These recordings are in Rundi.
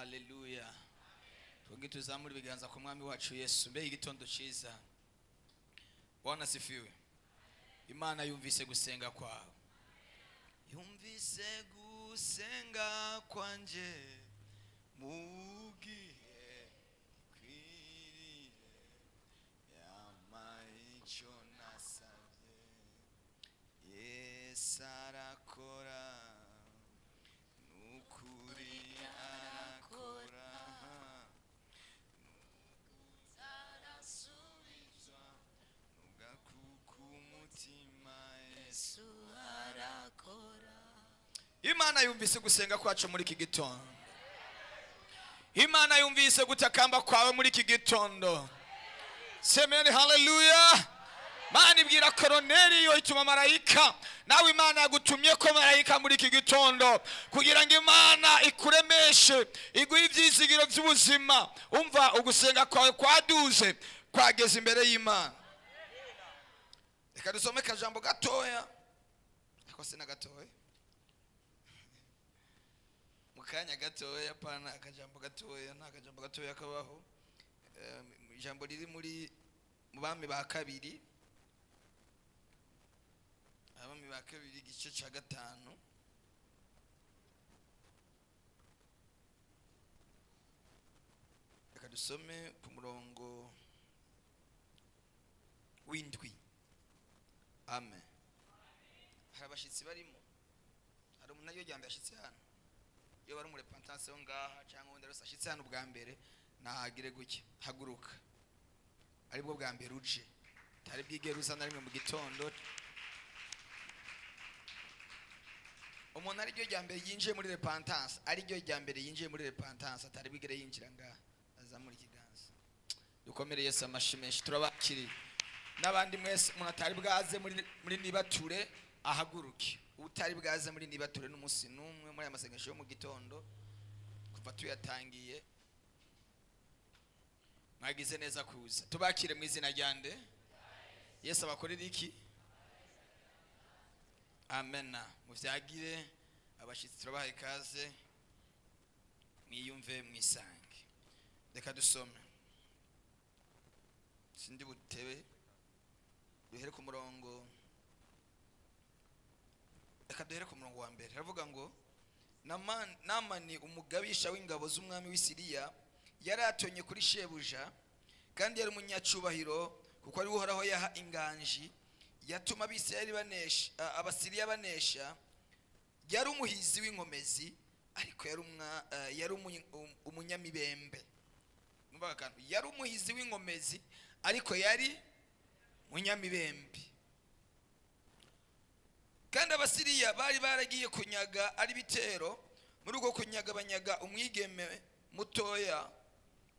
Haleluya. Twongere tuzamure ibiganza ku mwami wacu Yesu. Mbe igitondo cyiza. Bwana sifiwe. Imana yumvise gusenga kwawe, yumvise gusenga kwanje mu gihe kwiriye, yampaye icyo nasabye. Yesu arakora, nukuri arakora, arasubizwa nugakuka umutima. Yesu arakora. Imana yumvise gusenga kwacu muri iki gitondo. Imana yumvise gutakamba kwawe muri iki gitondo. Semeni haleluya. Mana ibwira Koroneliyo ituma marayika. Nawe Imana yagutumye ko marayika muri iki gitondo kugira ngo Imana ikuremeshe, iguhe ibyizigiro by'ubuzima. Umva, ugusenga kwawe kwaduze, kwageze imbere y'Imana. Reka dusome akajambo gatoya, ariko si na gatoya, mu kanya gatoya, pana akajambo gatoya, nta kajambo gatoya kabaho. Ijambo riri muri mu Bami ba Kabiri, Abami ba Kabiri igice cya 5. Reka dusome ku murongo w'7. Amen. Hari abashitsi barimo, hari umuntu ariyo ryambere ashitse hano, iyo bari muri repentance yo ngaha cyangwa undi wese ashitse hano bwa mbere, nahagire guke haguruka, aribwo bwa mbere uje, tari bwigere uza na rimwe mu gitondo. Umuntu ariryo rya mbere yinjiye muri repentance, ariryo rya mbere yinjiye muri repentance, atari bwigere yinjira ngaha, azamura ikiganza. Dukomere Yesu amashyi menshi, turabakiriye. N'abandi mwese umuntu atari bwaze muri nibature ahaguruke. Utari bwaze muri nibature n'umunsi n'umwe muri aya masengesho yo mu gitondo kuva tuyatangiye, mwagize neza kuza. Tubakire mu izina rya nde? Yesu abakorera iki? Amena. Muvyagire abashitsi, turabahaye ikaze, mwiyumve mwisange. Reka dusome, sindi butebe, duhere ku murongo, reka duhere ku murongo wa mbere. Haravuga ngo Namani umugabisha w'ingabo z'umwami w'i Siriya yari atonye kuri shebuja, kandi yari umunyacubahiro, kuko ari Uhoraho yaha inganji, yatuma Abisirayeli banesha, Abasiriya banesha. Yari umuhizi w'inkomezi, ariko yari umunyamibembe. Mwumva akantu, yari umuhizi w'inkomezi ariko yari munyamibembe. Kandi Abasiriya bari baragiye kunyaga ari bitero, muri uko kunyaga banyaga umwigeme mutoya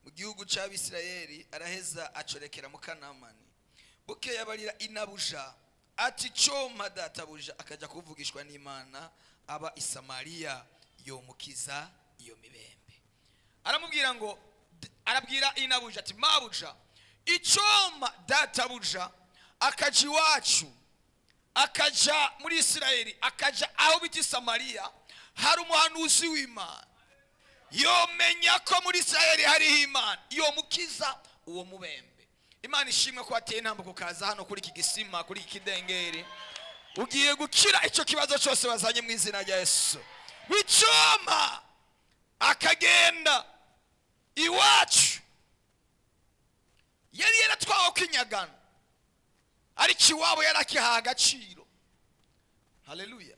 mu gihugu c'Abisirayeli, araheza acorekera mu Kanamani. Bukeye abarira inabuja ati coma databuja akaja kuvugishwa n'Imana aba i Samariya, yomukiza iyo mibembe. Aramubwira ngo, arabwira inabuja ati mabuja, icoma databuja akaja iwacu, akaja muri Isirayeli, akaja aho bita Samariya, hari umuhanuzi w'Imana, yomenya ko muri Isirayeli hariho Imana, yomukiza uwo mubembe. Imana ishimwe ko wateye intambwe ukaza hano kuri iki gisima, kuri iki kidengeri. Ugiye gukira icyo kibazo cyose wazanye mu izina rya Yesu. Wicoma akagenda iwacu, yari yaratwawe kwinyagana, ariko iwabo yari akihaye agaciro. Haleluya.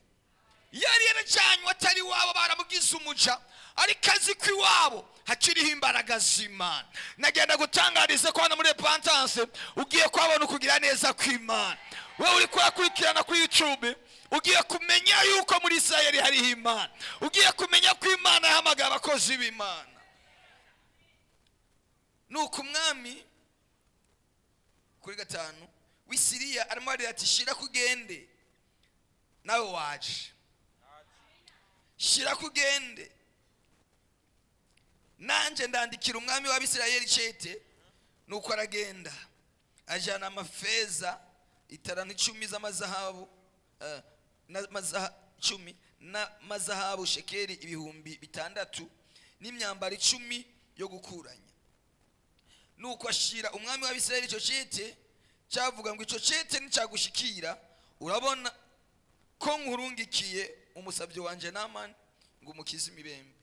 Yari yarajanywe atari iwabo, baramugize umuja, ariko azi ko iwabo hakiriho imbaraga z'Imana. Nagenda gutangariza ko hano muri repentance ugiye kuhabona ukugira neza kw'Imana. Wewe uri kuhakurikirana kuri YouTube, ugiye kumenya yuko muri Isirayeli hariho Imana. Ugiye kumenya ko Imana yahamagaye abakozi b'Imana. Nuko umwami kuri 5 w'i Siriya arimo arira ati shira kugende, nawe waje, shira kugende, nanje ndandikira umwami w'Abisirayeli cete. Nuko aragenda ajana amafeza itaranto 10 z'amazahabu, na mazaha 10 na mazahabu shekeli 6000 N'imyambaro 10 yo gukuranya. Nuko ashira umwami w'Abisirayeli icyo cete cyavuga ngo: "Icyo cete nicyagushikira, urabona ko nkurungikiye umusabyi wanje Namani ngo umukize imibembe."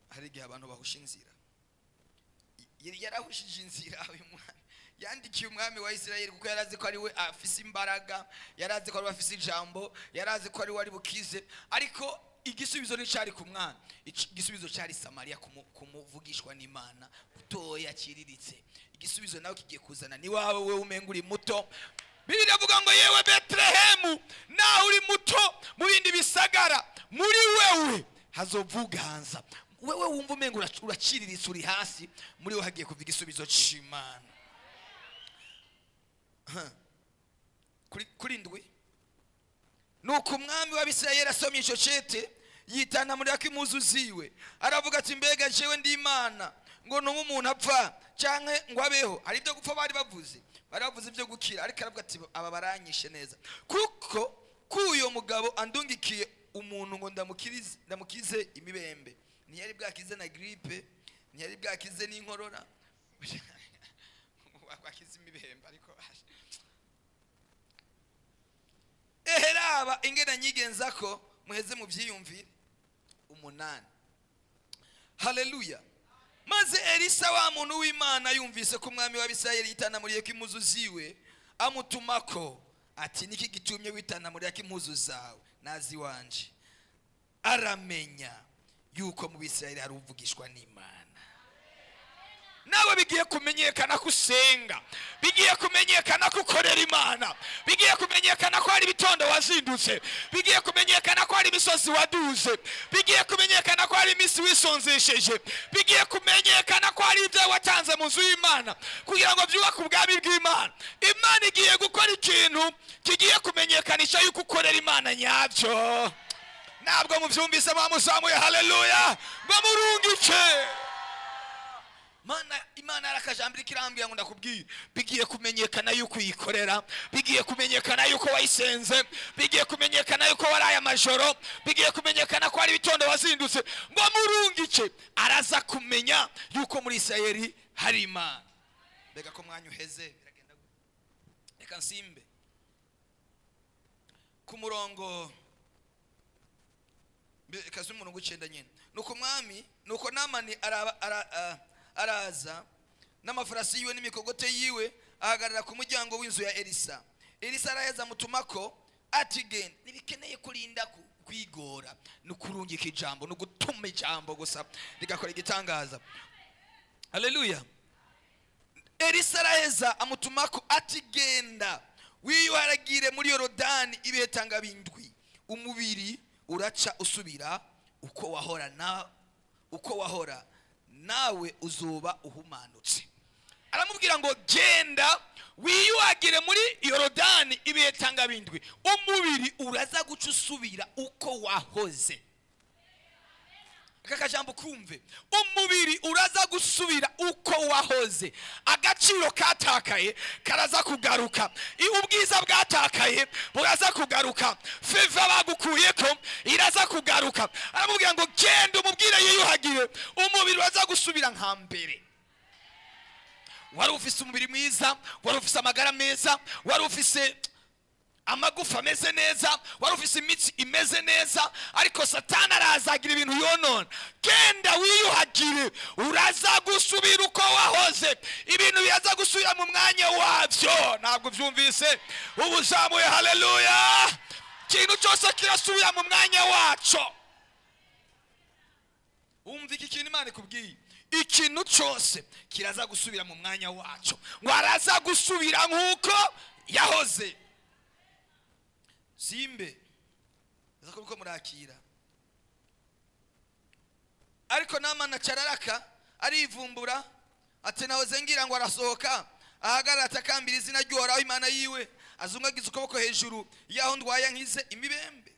Hari igihe abantu bahusha inzira. Yari yarahushije inzira. Uyu mwami yandikiye umwami wa Isirayeli kuko yari azi ko ari we afise imbaraga, yari azi ko ari we afise ijambo, yari azi ko ari we ari bukize. Ariko igisubizo nticyari ku mwana, igisubizo cyari Samariya, kumuvugishwa n'Imana mutoya aciriritse. Igisubizo nawe kigiye kuzana ni wawe. We umenga uri muto, Bibiliya iravuga ngo: "Yewe Betelehemu, naho uri muto mu bindi bisagara, muri wewe hazovuganza." Wewe wumva umenga uraciriritse, uri hasi, muri we hagiye kuva igisubizo c'Imana. Kuri ndwi. Nuko umwami w'Abisirayeli asomye ico cete, yitanamurira ko impuzu ziwe, aravuga ati: "Mbega jewe ndi Imana ngo ntume umuntu apfa canke ngo abeho?" Hari ibyo gupfa bari bavuze, bari bavuze ibyo gukira, ariko aravuga ati: "Aba baranyishe neza, kuko k'uyo mugabo andungikiye umuntu ngo ndamukize imibembe." Ntiyari bwakize na grippe, ntiyari bwakize n'inkorora, wakize imibembe. Ariko eheraba ingena nyigenza ko muheze mubyiyumvire. 8. Haleluya! Maze Elisa wa muntu w'Imana yumvise ko umwami w'Abisirayeli yitanamuriye ko impuzu ziwe, amutumako ati: "Niki gitumye witanamuriye ko impuzu zawe? Nazi wanje aramenya yuko mu Bisirayeli hari uvugishwa n'Imana." Nawe bigiye kumenyekana ko usenga, bigiye kumenyekana ko ukorera Imana, bigiye kumenyekana ko hari ibitondo wazindutse, bigiye kumenyekana ko hari imisozi waduze, bigiye kumenyekana ko hari iminsi wisonzesheje, bigiye kumenyekana ko hari ibyo watanze mu nzu y'Imana kugira ngo byubake ubwami bw'Imana. Imana igiye gukora ikintu kigiye kumenyekanisha yuko ukorera Imana nyabyo. Ntabwo mubyumvise. Mwamuzamuye haleluya ngo murungike Mana. Imana yarakajambo iriko irambwira ngo ndakubwire: bigiye kumenyekana yuko uyikorera, bigiye kumenyekana yuko wayisenze, bigiye kumenyekana yuko waraye amajoro, bigiye kumenyekana ko hari ibitondo wazindutse. Ngo murungike, araza kumenya yuko muri Isirayeli hari Imana. Mbega ko mwanya uheze, biragenda gute? Reka nsimbe ku murongo kazi, umurongo w'icenda nyine. Nuko umwami, nuko Namani araza n'amafarasi yiwe n'imikogote yiwe, ahagarara ku muryango w'inzu ya Elisa. Elisa araheza amutumako ati: "Genda." Ntibikeneye kurinda kwigora, ni ukurungika ijambo, ni ugutuma ijambo gusa rigakora igitangaza. Haleluya! Elisa araheza amutumako ati: "Genda wiyuharagire muri Yorodani ibihe tanga bindwi, umubiri uraca usubira uko wahora, na uko wahora, nawe uzuba uhumanutse." Aramubwira ngo: "Genda wiyuhagire muri Yorodani ibihe tanga bindwi, umubiri uraza guca usubira uko wahoze." Aka kajambo kumve: umubiri uraza gusubira uko wahoze. Agaciro katakaye karaza kugaruka, ubwiza bwatakaye buraza kugaruka, faveur bagukuyeko iraza kugaruka. Aramubwira ngo: "Genda umubwire yiyuhagire, umubiri uraza gusubira nka mbere." Wari ufise umubiri mwiza, wari ufise amagara meza, wari ufise amagufa ameze neza, wari ufise imitsi imeze neza, ariko Satani arazagira ibintu yonona. Genda wiyuhagire, uraza gusubira uko wahoze, ibintu biraza gusubira mu mwanya wabyo. Ntabwo ubyumvise. Ubu uzamuye haleluya. Ikintu cyose kirasubira mu mwanya waco. Wumva iki kintu Imana ikubwiye: ikintu cyose kiraza gusubira mu mwanya waco, ngo araza gusubira nk'uko yahoze. Simbe nza ko murakira. Ariko Namani acararaka, arivumbura ati: "Nahoze ngira ngo arasohoka ahagarara, atakambira izina ry'Uhoraho Imana yiwe, azungagiza ukuboko hejuru y'aho ndwaye, nkize imibembe.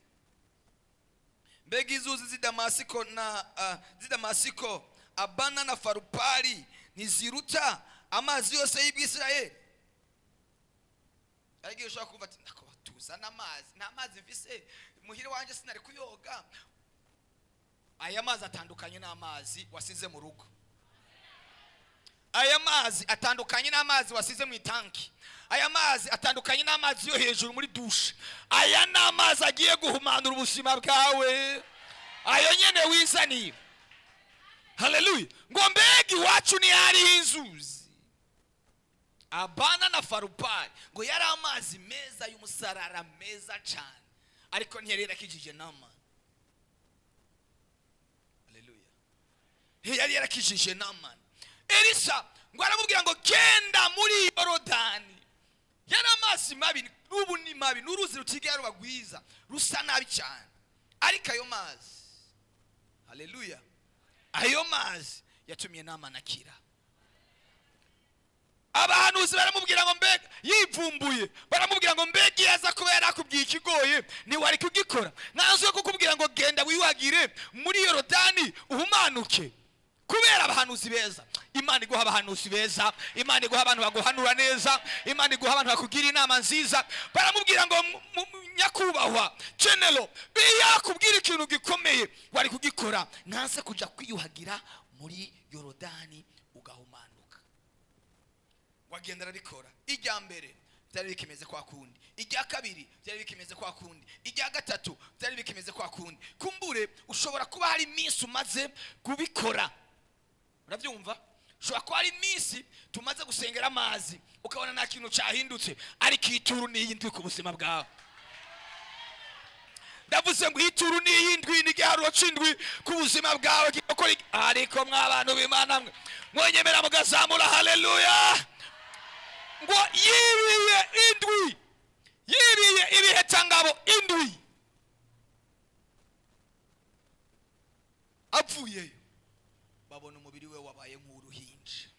Mbega inzuzi z'i Damasiko na z'i Damasiko, Abana na Farupari, ntiziruta amazi yose y'Ibwisirayeli?" Ariko iyo ushobora kumva ati: "Ndako tuzana amazi, nta mazi mfise muhira wanje, sinari kuyoga." Aya mazi atandukanye n'amazi wasize mu rugo. Aya mazi atandukanye n'amazi wasize mu itanki. Aya mazi atandukanye n'amazi yo hejuru muri douche. Aya ni amazi agiye guhumanura ubuzima bwawe, ayo nyene wizaniye. Haleluya! Ngo mbega iwacu ntihariho inzuzi Abana na Farupari? Ngo yari amazi meza y'umusarara, meza cyane, ariko ntiyari yarakijije Namani. Haleluya! Ntiyari yarakijije Namani. Elisa ngo aramubwira ngo genda muri Yorodani. Yari amazi mabi, n'ubu ni mabi, n'uruzi rutigera ruba rwiza, rusa nabi cyane. Ariko ayo mazi, haleluya, ayo mazi yatumye Namani akira. Abahanuzi baramubwira ngo mbega yivumbuye, baramubwira ngo mbega iyo aza kuba yarakubwiye ikigoye ntiwari kugikora? Nkanzu yo kukubwira ngo genda wiyuhagire muri Yorodani uhumanuke. Kubera abahanuzi beza. Imana iguha abahanuzi beza, Imana iguha abantu baguhanura neza, Imana iguha abantu bakugira inama nziza. Baramubwira ngo nyakubahwa general, iyo akubwira ikintu gikomeye wari kugikora? Ntanse kujya kwiyuhagira muri Yorodani ugahumanuka. Wagenda arabikora. Ijya mbere byari bikimeze kwa kundi, ijya kabiri byari bikimeze kwa kundi, ijya gatatu byari bikimeze kwa kundi. Kumbure ushobora kuba hari iminsi umaze kubikora, urabyumva? Ushobora kuba hari iminsi tumaze gusengera amazi ukabona nta kintu cyahindutse, ariko ituru ni iy'indwi ku buzima bwawe. Ndavuze ngo ituru ni iy'indwi, ni igiharuro c'indwi ku buzima bwawe. Ariko mw'abantu b'Imana mwe, mwonyemera mugazamura haleluya. Ngo yibiye indwi, yibiye ibihetangabo indwi. Apfuyeyo babona umubiri we wabaye nk'uruhinja,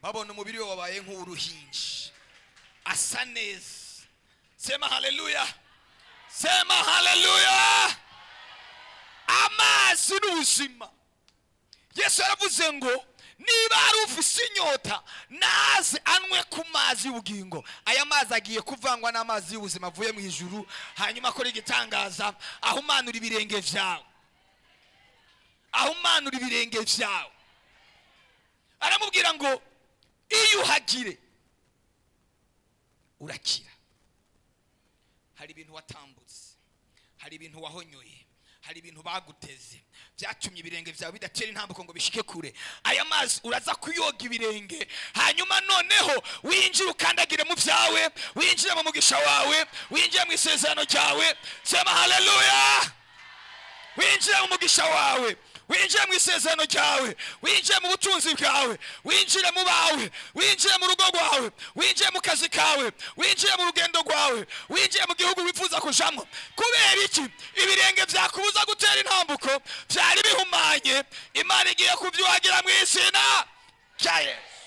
babona umubiri we wabaye nk'uruhinja, asa neza. Sema haleluya, sema haleluya! Amazi n'ubuzima. Yesu yaravuze ngo niba hari ufise inyota naze anywe ku mazi y'ubugingo. Aya mazi agiye kuvangwa n'amazi y'ubuzima avuye mu ijuru, hanyuma akora igitangaza, ahumanura ibirenge vyawe, ahumanura ibirenge vyawe. Aramubwira ngo iyuhagire urakira. Hari ibintu watambutse, hari ibintu wahonyoye, hari ibintu baguteze byatumye ibirenge byawe bidatera intambuko ngo bishike kure. Aya mazi uraza kuyoga ibirenge, hanyuma noneho winjire ukandagire mu byawe, winjire mu mugisha wawe, winjire mu isezerano ryawe. Sema haleluya! Winjire mu mugisha wawe, winjire mu isezerano ryawe, winjire mu butunzi bwawe, winjire mu bawe, winjire mu rugo rwawe, winjire mu kazi kawe, winjire mu rugendo rwawe, winjire mu gihugu wifuza kujamo. Kubera iki? Ibirenge byakubuza gutera intambuko byari bihumanye, Imana igiye kubyuhagira mu izina rya Yesu.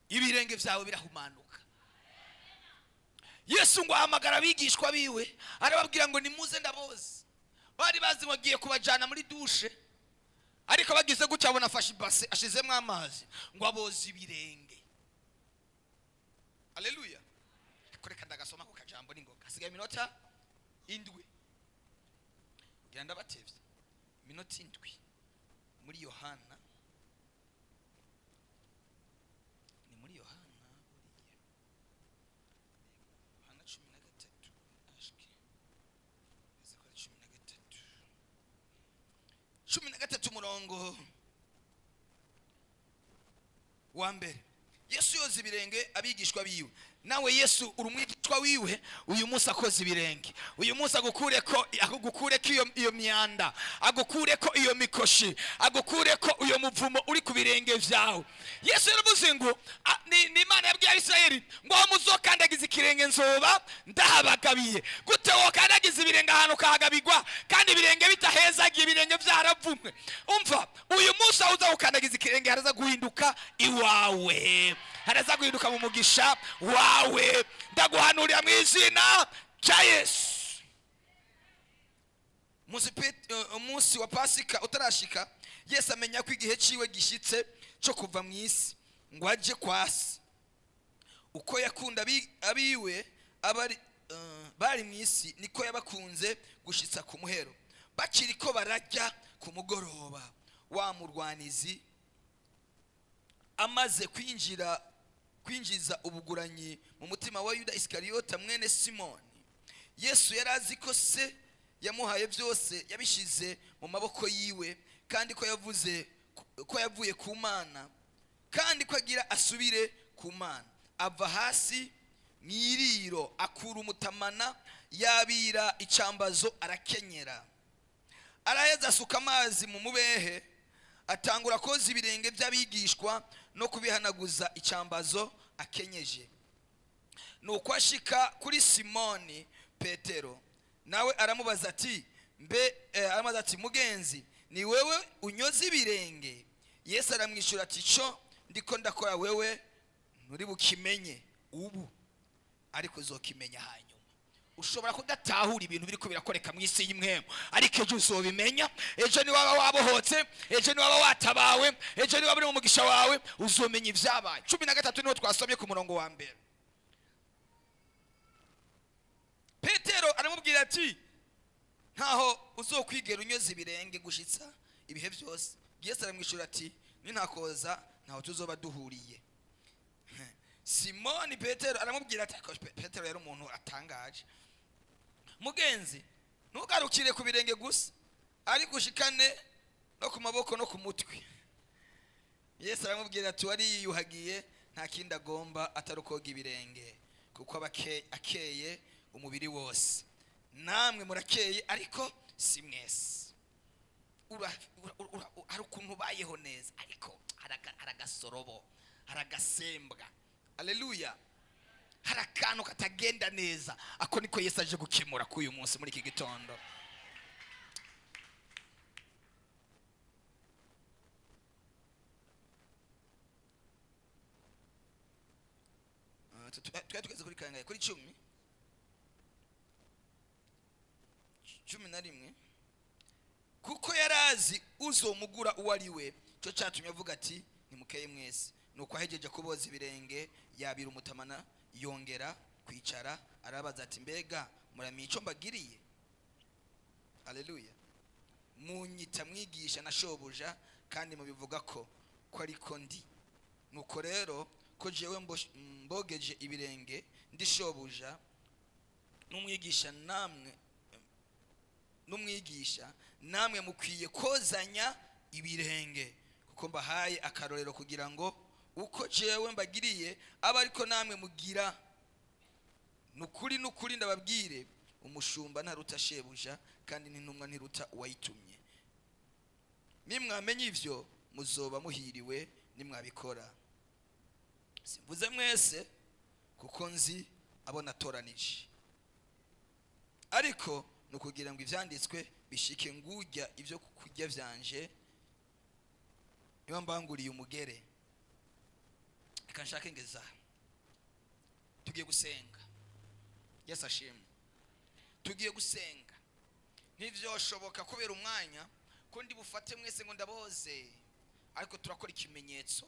Ibirenge byawe birahumanuka. Yesu ngo ahamagara abigishwa biwe, arababwira ngo nimuze ndaboze. Bari bazi ngo agiye kubajyana muri douche, ariko bagize gutya abona afashe ibase ashizemo amazi ngo aboze ibirenge. Haleluya! Ariko reka ndagasoma ku kajambo n'ingoga. Hasigaye iminota 7, ngira ndabatevye. Iminota 7 muri Yohana, ni muri Yohana buriya, Yohana 13, ashike ese ko ari 13, 13 umurongo wa mbere. Yesu yoza ibirenge abigishwa biwe. Nawe Yesu uri umwigishwa wiwe, uyu munsi akoze ibirenge, uyu munsi agukureko iyo myanda, agukureko iyo mikoshi, agukureko uyo muvumo uri ku birenge vyawe. Yesu yaravuze ngo ni Imana yabwiye Abisirayeli ngo aho muzokandagiza ikirenge nzoba ndahabagabiye. Gute wokandagiza ibirenge ahantu ukahagabigwa kandi ibirenge bitahezagiye, ibirenge vyaravumwe? Umva, uyu munsi aho uza gukandagiza ikirenge haraza guhinduka iwawe, haraza guhinduka mu mugisha wawe. Ndaguhanurira mu izina rya Yesu. Umunsi wa Pasika utarashika, Yesu amenya ko igihe ciwe gishitse cyo kuva mu isi ngo aje kwa se. Uko yakunda abiwe Bari mu isi, niko yabakunze gushitsa ku muhero. Bakiri ko barajya ku mugoroba, wa murwanizi amaze kwinjiza ubuguranyi mu mutima wa Yuda Isikariyota mwene Simoni. Yesu yari azi ko Se yamuhaye byose, yabishyize mu maboko yiwe, kandi ko yavuze ko yavuye ku Mana kandi ko agira asubire ku Mana. Ava hasi mu iriro, akura umutamana, yabira icambazo, arakenyera. Araheza asuka amazi mu mubehe, atangura koza ibirenge by'abigishwa no kubihanaguza icambazo akenyeje. Nuko ashika kuri Simoni Petero, nawe aramubaza ati mbe aramubaza ati: "Mugenzi, ni wewe unyoza ibirenge?" Yesu aramwishyura ati: "Cyo ndiko ndakora wewe nturi bukimenye ubu, ariko uzokimenya hanyuma." Ushobora kudatahura ibintu biriko birakoreka mu isi y'impwemu, ariko ejo uzobimenya. Ejo niwaba wabohotse, ejo niwaba watabawe, ejo niwaba uri mu mugisha wawe, uzomenya ibyabaye. 13 niho twasomye ku murongo wa mbere. Petero aramubwira ati: "Ntaho uzokwigera unyoza ibirenge gushitsa ibihe byose." Yesu aramwishyura ati: "Nintakoza, ntaho tuzoba duhuriye." Simoni Petero aramubwira ati, ariko Petero yari umuntu atangaje: "Mugenzi, ntugarukire ku birenge gusa, ariko ushikane no ku maboko no ku mutwe." Yesu aramubwira ati: "Wari yiyuhagiye, nta kindi agomba atari ukoga ibirenge, kuko aba akeye umubiri wose. Namwe murakeye, ariko si mwese." Hari ukuntu ubayeho neza, ariko hari agasorobo, hari agasembwa. Aleluya! Hari akantu katagenda neza. Ako niko Yesu aje gukemura k'uyu munsi, muri iki gitondo. Twari tugeze kuri kangahe? Kuri 10, 11. Kuko yari azi uzomugura uwo ari we, cyo cyatumye avuga ati: "Nimukeye mwese." Nuko ahejeje kuboza ibirenge, yabira umutamana, yongera kwicara, arabaza ati: "Mbega muramenye icyo mbagiriye?" Aleluya! "Munyita mwigisha na shobuja, kandi mubivuga ko ariko ndi. Nuko rero ko jewe mbogeje ibirenge, ndi shobuja n'umwigisha, namwe mukwiye kozanya ibirenge. Kuko mbahaye akarorero kugira ngo uko jewe mbagiriye abe ariko namwe mugira. Nukuri nukuri ndababwire, umushumba ntaruta shebuja, kandi n'intumwa ntiruta uwayitumye. Nimwamenya ivyo, muzoba muhiriwe nimwabikora. Simvuze mwese, kuko nzi abo natoranije, ariko ni ukugira ngo ivyanditswe bishike: ngurya ibyo kurya vyanje niba mbanguriye umugere." Reka nshake ngeza. Tugiye gusenga. Yesu ashimwe! Tugiye gusenga. Ntivyoshoboka kubera umwanya ko ndi bufate mwese ngo ndaboze, ariko turakora ikimenyetso,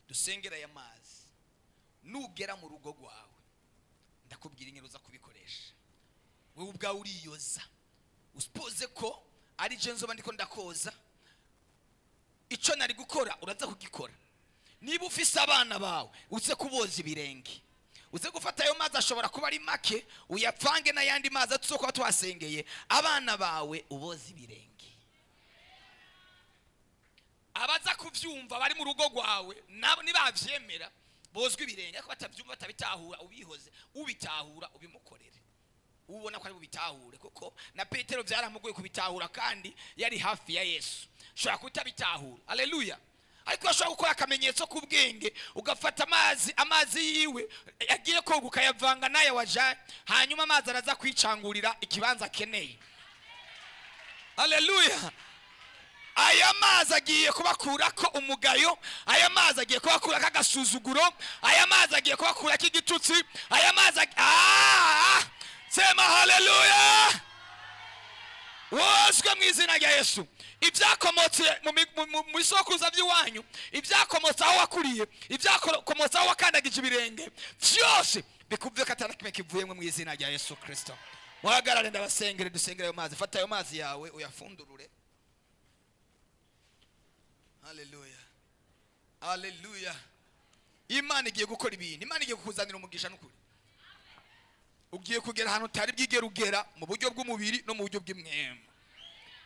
dusengera aya mazi. Nugera mu rugo rwawe, ndakubwira ingero uza kubikoresha. Wowe ubwawe uriyoza, usipoze ko ari je nzoba ndiko ndakoza. Ico nari gukora uraza kugikora. Niba ufise abana bawe, uze kuboza ibirenge, uze gufata ayo mazi, ashobora kuba ari make, uyapfange n'ayandi mazi tuzokuba twasengeye, abana bawe uboza ibirenge. Abaza kuvyumva bari mu rugo rwawe nabo nibavyemera bozwa ibirenge, ariko batavyumva, batabitahura, ubihoze. Ubitahura ubimukorere, ubona ko ari bubitahure, kuko na Petero byaramugoye kubitahura kandi yari hafi ya Yesu. Ushobora kutabitahura, aleluya, ariko urashobora gukora akamenyetso k'ubwenge, ugafata amazi yiwe yagiye koga, ukayavanga n'aya wajanye, hanyuma amazi araza kwicangurira ikibanza akeneye. Aleluya! Aya mazi agiye kubakurako umugayo, aya mazi agiye kubakurako agasuzuguro, aya mazi agiye kubakurako igitutsi, aya mazi sema haleluya! Wozwe mu izina rya Yesu. Ibyakomotse mu bisokuruza by'iwanyu, ibyakomotse aho wakuriye, ibyakomotse aho wakandagije ibirenge, byose. Bikuve ko atari kimwe kivuyemo mu izina rya Yesu Kristo. Muhagarare, ndabasengere, dusengere ayo mazi. Fata ayo mazi yawe uyafundurure. Haleluya, haleluya. Imana igiye gukora ibintu, Imana igiye kukuzanira umugisha. N'ukuri ugiye kugera ahantu utari bwigere ugera mu buryo bw'umubiri no mu buryo bw'impwemu.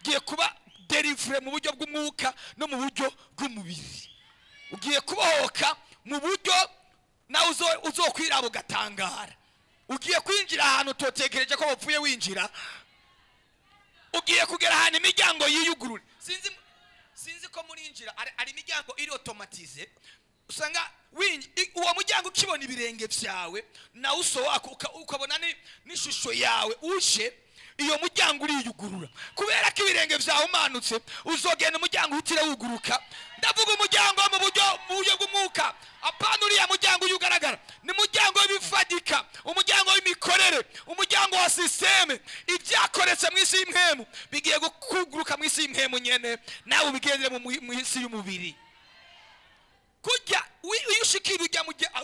Ugiye kuba délivré mu buryo bw'umwuka no mu buryo bw'umubiri. Ugiye kubohoka mu buryo nawe uzokwiraba ugatangara. Ugiye kwinjira ahantu utotekereje ko wapfuye winjira. Ugiye kugera ahantu imiryango yiyugurure. Sinzi ko murinjira, ari imiryango iri automatisé, usanga uwo muryango ukibona ibirenge byawe nawe usohoka, ukabona n'ishusho yawe uje, iyo muryango uriyugurura kubera ko ibirenge byawe umanutse. Uzogenda umuryango uhitire wuguruka. Ndavuga umuryango mu buryo bw'umwuka, apana uriya muryango uyu ugaragara. Ni umuryango w'ibifatika, umuryango w'imikorere, umuryango wa système. Ibyakoretse mu isi y'impwemu bigiye kuguruka mu isi y'impwemu nyene, nawe ubigendere mu isi y'umubiri. Kujya iyo ushikira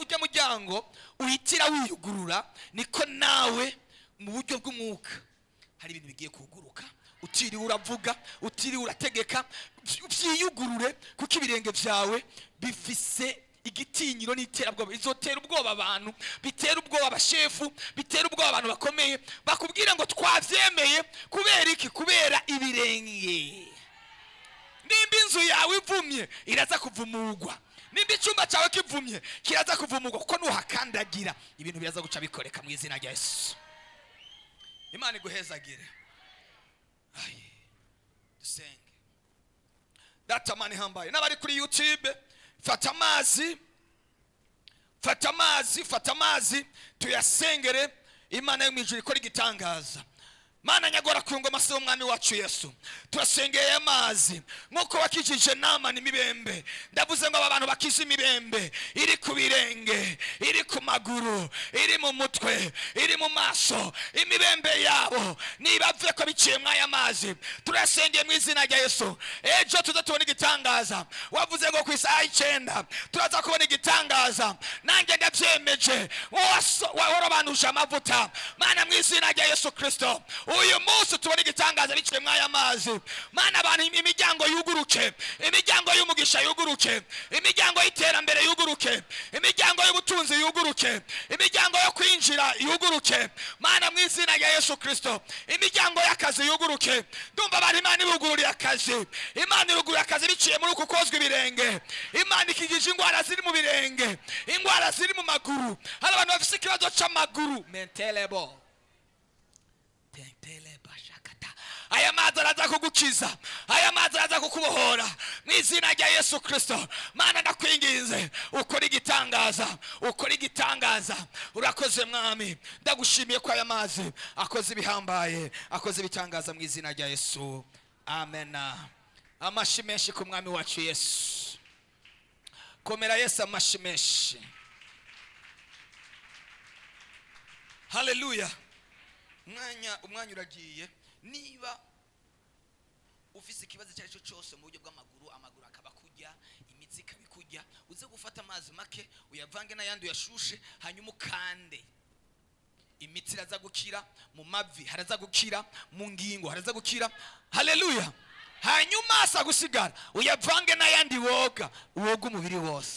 ujya muryango uhitira wiyugurura, niko nawe mu buryo bw'umwuka hari ibintu bigiye kuguruka utiriwe uravuga, utiriwe urategeka, vyiyugurure kuko ibirenge byawe bifise igitinyiro n'iterabwoba. Bizotera ubwoba abantu, bitera ubwoba abashefu, bitera ubwoba abantu bakomeye, bakubwira ngo twavyemeye. Kubera iki? Kubera ibirenge. Nimba inzu yawe ivumye, iraza kuvumugwa. Nimba icyumba cyawe kivumye, kiraza kuvumugwa, kuko nuhakandagira ibintu biraza guca bikoreka mu izina rya Yesu. Imana iguhezagire. Aye. Dusenge. Data Mana ihambaye, n'abari kuri YouTube, fata amazi, fata amazi, fata amazi tuyasengere. Imana yo mu ijuru ikora igitangaza. Mana nyagora ku ngoma, se w'umwami wacu Yesu, turasengeye amazi nk'uko wakijije Namani imibembe. Ndavuze ngo aba bantu bakize imibembe iri ku birenge, iri ku maguru, iri mu mutwe, iri mu maso, imibembe yabo nibave ko biciye mw'aya mazi. Turasengeye mu izina rya Yesu. Ejo tuza tubona igitangaza. Wavuze ngo ku isaha 9 turaza kubona igitangaza. Nanjye ndabyemeje, worobanuje amavuta. Mana, mu izina rya Yesu Kristo, uyu munsi tubona igitangaza biciye mw'aya mazi. Mana, abantu imiryango yuguruke, imiryango y'umugisha yuguruke, imiryango y'iterambere yuguruke, imiryango y'ubutunzi yuguruke, imiryango yo kwinjira yuguruke. Mana, mu izina rya Yesu Kristo, imiryango y'akazi yuguruke. Ndumva abantu Imana ibugururiye akazi. Imana iruguruye akazi biciye muri uku kozwa ibirenge. Imana ikigije indwara ziri mu birenge, indwara ziri mu maguru. Hari abantu bafite ikibazo c'amaguru mentelebo tentelebashakata. Aya mazi araza kugukiza, aya mazi araza kukubohora mu izina rya Yesu Kristo. Mana, ndakwinginze ukora igitangaza, ukora igitangaza. Urakoze Mwami, ndagushimiye ko aya mazi akoze ibihambaye, akoze ibitangaza mu izina rya Yesu. Amena. Amashi menshi ku Mwami wacu Yesu. Komera Yesu amashi menshi. Haleluya. Umwanya uragiye. Niba ufise ikibazo icyo ari cyo cyose mu buryo bw'amaguru, amaguru akaba kujya, imitsi ikaba ikujya, uze gufata amazi make uyavange n'ayandi, uyashushe, hanyuma ukande. Imitsi iraza gukira, mu mavi haraza gukira, mu ngingo haraza gukira. Haleluya. Hanyuma asa gusigara uyavange n'ayandi woga, woga umubiri wose.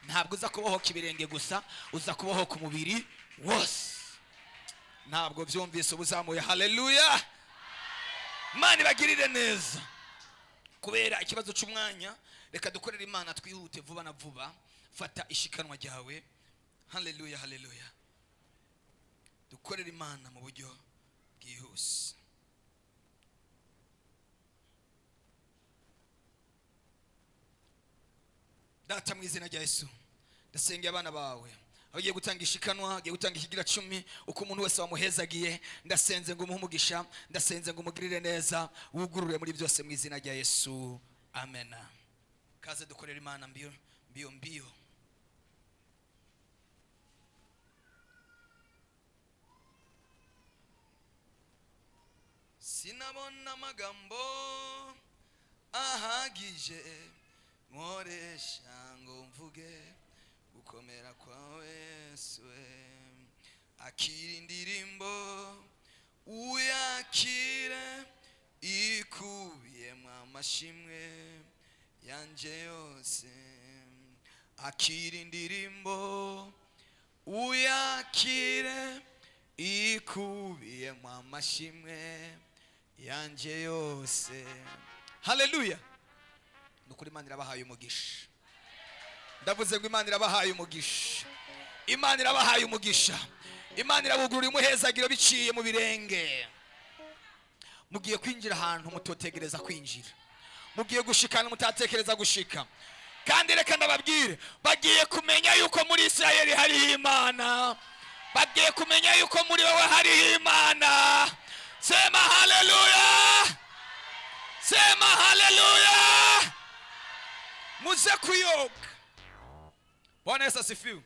Ntabwo uza kubohoka ibirenge gusa, uza kubohoka umubiri wose. Ntabwo byumvise ubuzamuye. Haleluya. Imana ibagirire neza. Kubera ikibazo cy'umwanya, reka dukorere Imana twihute vuba na vuba. Fata ishikanwa ryawe. Haleluya, haleluya. Dukorere Imana mu buryo bwihuse. Data, mu izina rya Yesu, ndasengeye abana bawe aho ugiye gutanga ishikanwa, agiye gutanga ikigira cumi. Uko umuntu wese wamuhezagiye, ndasenze ngo umuhe umugisha, ndasenze ngo umugirire neza, wugurure muri byose mu izina rya Yesu. Amena. Kaze dukorere Imana mbio mbio mbio. Sinabona amagambo ahagije nkoresha ngo mvuge. Gukomera kwawe Yesu we. Akira indirimbo, uyakire ikubiyemo amashimwe yanje yose. Akira indirimbo, uyakire ikubiyemo amashimwe yanje yose. Haleluya! Ni ukuri, Imana irabahaye umugisha. Ndavuze ngo Imana irabahaye umugisha, Imana irabahaye umugisha, Imana irabugurura umuhezagiro biciye mu birenge. Mugiye kwinjira ahantu mutotegereza kwinjira, mugiye gushikana mutatekereza gushika. Kandi reka ndababwire, bagiye kumenya yuko muri Isirayeli hariho Imana, bagiye kumenya yuko muri wowe hariho Imana. Sema haleluya, sema haleluya! Muze kuyoga. Bwana Yesu asifiwe!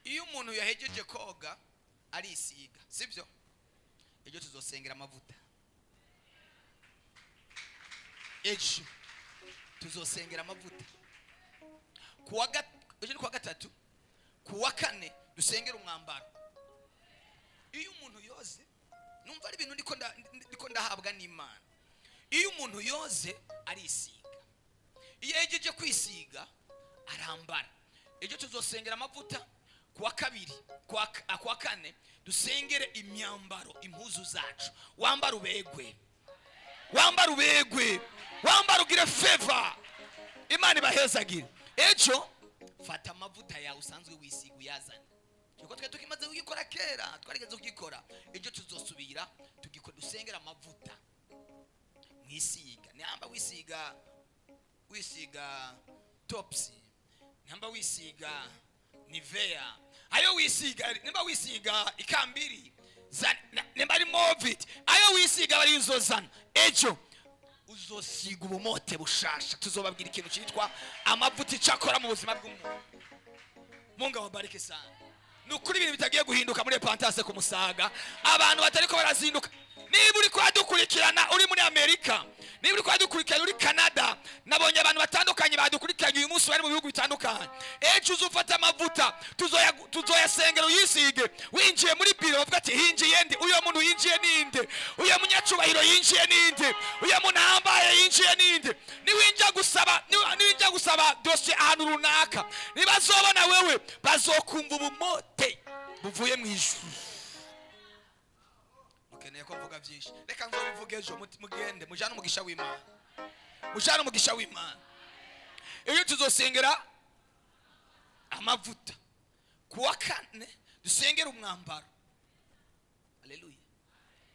Iyo umuntu yahejeje koga arisiga, sibyo? Ejo tuzosengera amavuta, ejo tuzosengera amavuta. Ejo ni kuwa gatatu, kuwa kane dusengera umwambaro. Iyo umuntu yoze, numva ari ibintu ndiko ndahabwa n'Imana. Iyo umuntu yoze arisiga, iyo yahejeje kwisiga arambara. Ejo tuzosengera amavuta, kuwa kabiri, kuwa kane dusengere imyambaro, impuzu zacu. Wambara ubegwe, wambara ubegwe, wambara ugire favor. Imana ibahezagire. Ejo fata amavuta yawe usanzwe wisiga uyazane, kuko twe tukimaze kugikora kera, twarigeze kugikora. Ejo tuzosubira tugikora, dusengera amavuta mwisiga. Nihamba wisiga Topsy, nihamba wisiga Nivea, ayo wisiga, nimba wisiga ikambiri, nimba ari Movit, ayo wisiga bari uzozana. Ejo uzosiga ubumote bushasha. Tuzobabwira ikintu cyitwa amavuta icakora mu buzima bw'umuntu. Mungu awabariki sana. Ni ukuri, ibintu bitagiye guhinduka muri Epantase ku Musaga, abantu batariko barazinduka. Niba uri kuhadukurikirana uri muri Amerika, niba uri kuhadukurikirana uri Canada, nabonye abantu batandukanye badukurikiranye uyu munsi bari mu bihugu bitandukanye, ejo uzufata amavuta, tuzoyasengera uyisige. Winjiye muri biro bavuga ati: "Hinjiye nde? Uyo muntu yinjiye ninde? Uyo munyacubahiro yinjiye ninde? Uyo muntu ahambaye yinjiye ninde?" Niwinjira gusaba dosiye ahantu runaka, nibazobona wewe bazokumva ubumote buvuye mu ijuru. Mukeneye ko mvuga byinshi? Reka nzobivuge ejo. Mugende mujane umugisha w'Imana, mujane umugisha w'Imana. Iyo tuzosengera amavuta, kuwa kane dusengera umwambaro. Haleluya!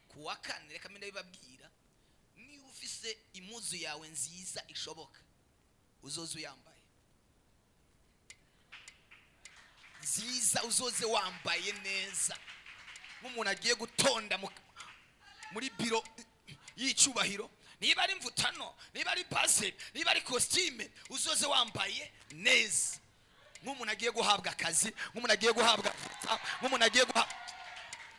Kuwa kane, reka mbe ndabibabwira, niba ufise impuzu yawe nziza ishoboka, uzoze uyambaye nziza, uzoze wambaye neza nk'umuntu agiye gutonda muri biro y'icyubahiro. Niba ari mvutano, niba ari pase, niba ari kositime, uzoze wambaye neza nk'umuntu agiye guhabwa akazi, nk'umuntu agiye guhabwa, nk'umuntu agiye guha.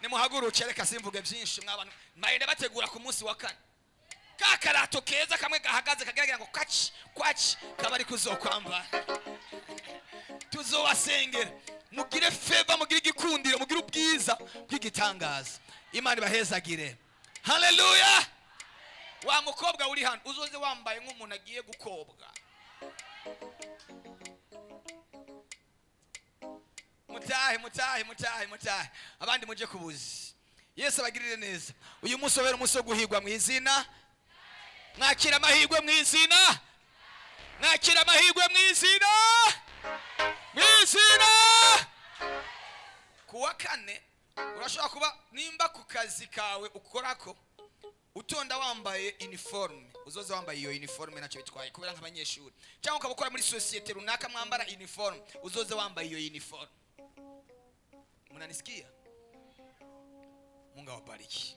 Nimuhaguruke, reka simvuge byinshi. Mw'abantu mayenda bategura ku munsi wa kane, ka karato keza kamwe gahagaze kagaragara ngo kwaci kwaci, kaba ari kuzokwambara. Tuzobasengera mugire favor, mugire igikundiro, mugire ubwiza bw'igitangaza. Imana ibahezagire. Haleluya! Wa mukobwa uri hano, uzoze wambaye nk'umuntu agiye gukobwa. Mutahe, mutahe, mutahe, mutahe, abandi muje kubuzi. Yesu abagirire neza. Uyu munsi ubera umunsi wo guhigwa mu izina. Mwakira amahirwe mu izina, mwakira amahirwe mu izina, mu izina. Kuwa kane urashobora kuba, nimba ku kazi kawe ukorako utonda wambaye uniforme, uzoze wambaye iyo uniforme, ntacyo bitwaye, kubera nk'abanyeshuri, cyangwa ukaba ukora muri sosiyete runaka mwambara uniforme, uzoze wambaye iyo uniforme. Munanisikia? Mungu awabariki.